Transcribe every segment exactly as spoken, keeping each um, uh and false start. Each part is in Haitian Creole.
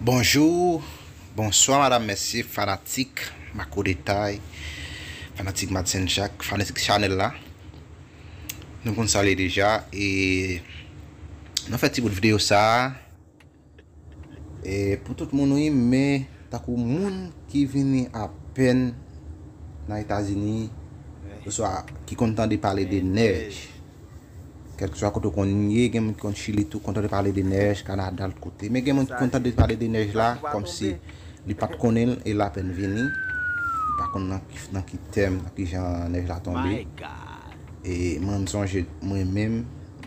Bonjou, bonswa, madam, mesye, fanatik Mako Detay, fanatik Madsen Jak, fanatik chanèl la. Nou konn sa l ye deja, e nou fè ti bout videyo sa a. E pou tout moun, wi, men tankou moun ki vini apèn nan Etazini, oswa ki konn tande pale de nèj. Kèlkeswa kote w konn ye, gen moun ki konn Chili tou, konn tande pale de nèj, Kanada, lòt kote. Men gen moun ki konn tande pale de nèj la, kòmsi li pa t konnen l, e l apèn vini. Li pa konn nan ki, nan ki tèm, nan ki jan nèj la tonbe. E mwen, m sonje, mwen menm,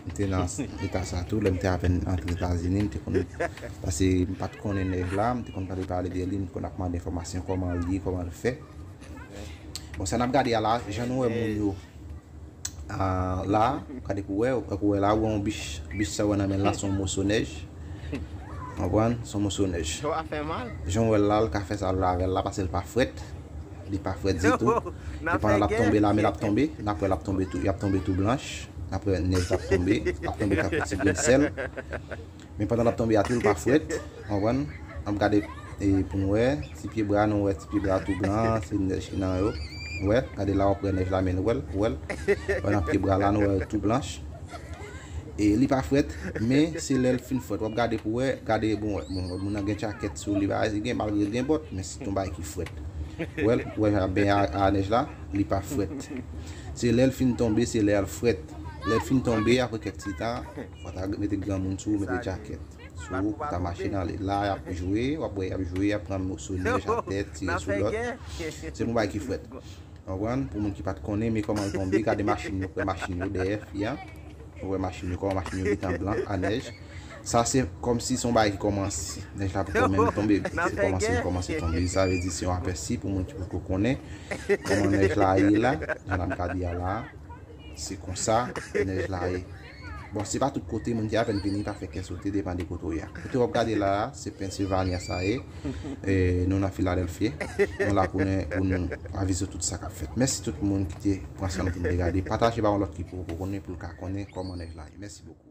m te nan eta sa tou, lè m te apèn antre Etazini, m te konn, paske m pa t konnen nèj la, m te konn tande pale de li, m te konn ap mande enfòmasyon kòman l ye, kòman l fè. Bon, sa n ap gade a la, jan nou wè moun yo, a, la, gade pou wè, ou wè la, ou wè yon bich, bich sa ou wè nan men l la, se yon moso nèj. Konprann? Se yon moso nèj. Jan w wè l la, l ka fè sa l vle avè l la, paske l pa frèt. Li pa frèt ditou. E pandan l ap tonbe la, men l ap tonbe, n ap wè l ap tonbe tou, y ap tonbe tou blanch. N ap wè nèj la ap tonbe, l ap tonbe tankou ti grenn sèl. Men pandan l ap tonbe a tou, l pa frèt, konprann? N ap gade, e, pou n wè, ti pye bra, nou wè ti pye bra tou blan, se nèj ki nan yo. Ou wè, gade la, w ap wè nèj la, men nou wè l, ou wè l. Wè nan pye bra la, nou wè tou blanch. E li pa frèt, men se lè l fin frèt. W ap gade pou wè, gade, bon, wè, bon, moun nan gen djakèt sou li, bagay, li gen, malgre l gen bòt, men se yon bagay ki frèt. Ou wè l, ou wè jan ap benyen a, a nèj la, li pa frèt. Se lè l fin tonbe, se lè l frèt. Lè l fin tonbe, apre kèk ti tan, fò w ta mete granmoun sou ou, mete djakèt sou ou, pou w ta mache nan li. La, y ap jwe, w ap wè y ap jwe, y ap pran moso nèj atè, tire sou lòt. Se yon bagay ki frèt. Konprann? Pou moun ki pa t konnen, men kòman l tonbe, gade machin yo, wè machin yo dèyè fi a. Ou wè machin yo, kòman machin yo gentan blan a nèj. Sa se kòmsi se yon bagay ki kòmanse. Nèj la poko menm tonbe, se kòmanse, kòmanse tonbe. Sa vle di se yon apèsi pou moun ki poko konnen kòman nèj la ye la, jan n ap gade a la. Se konsa nèj la ye. Bon, se pa tout kote moun ki apèn vini pa fè kè sote, depann de kote w ye a. Kote w ap gade la a, se Pennsylvania sa ye. E, nou nan Philadelphia. Nou la pou nou, pou nou avize tout sa k ap fèt. Mèsi tout moun ki te pran san nou pou nou te gade. Pataje ba yon lòt ki poko konnen pou l ka konnen kòman nèj la ye. Mèsi bokou.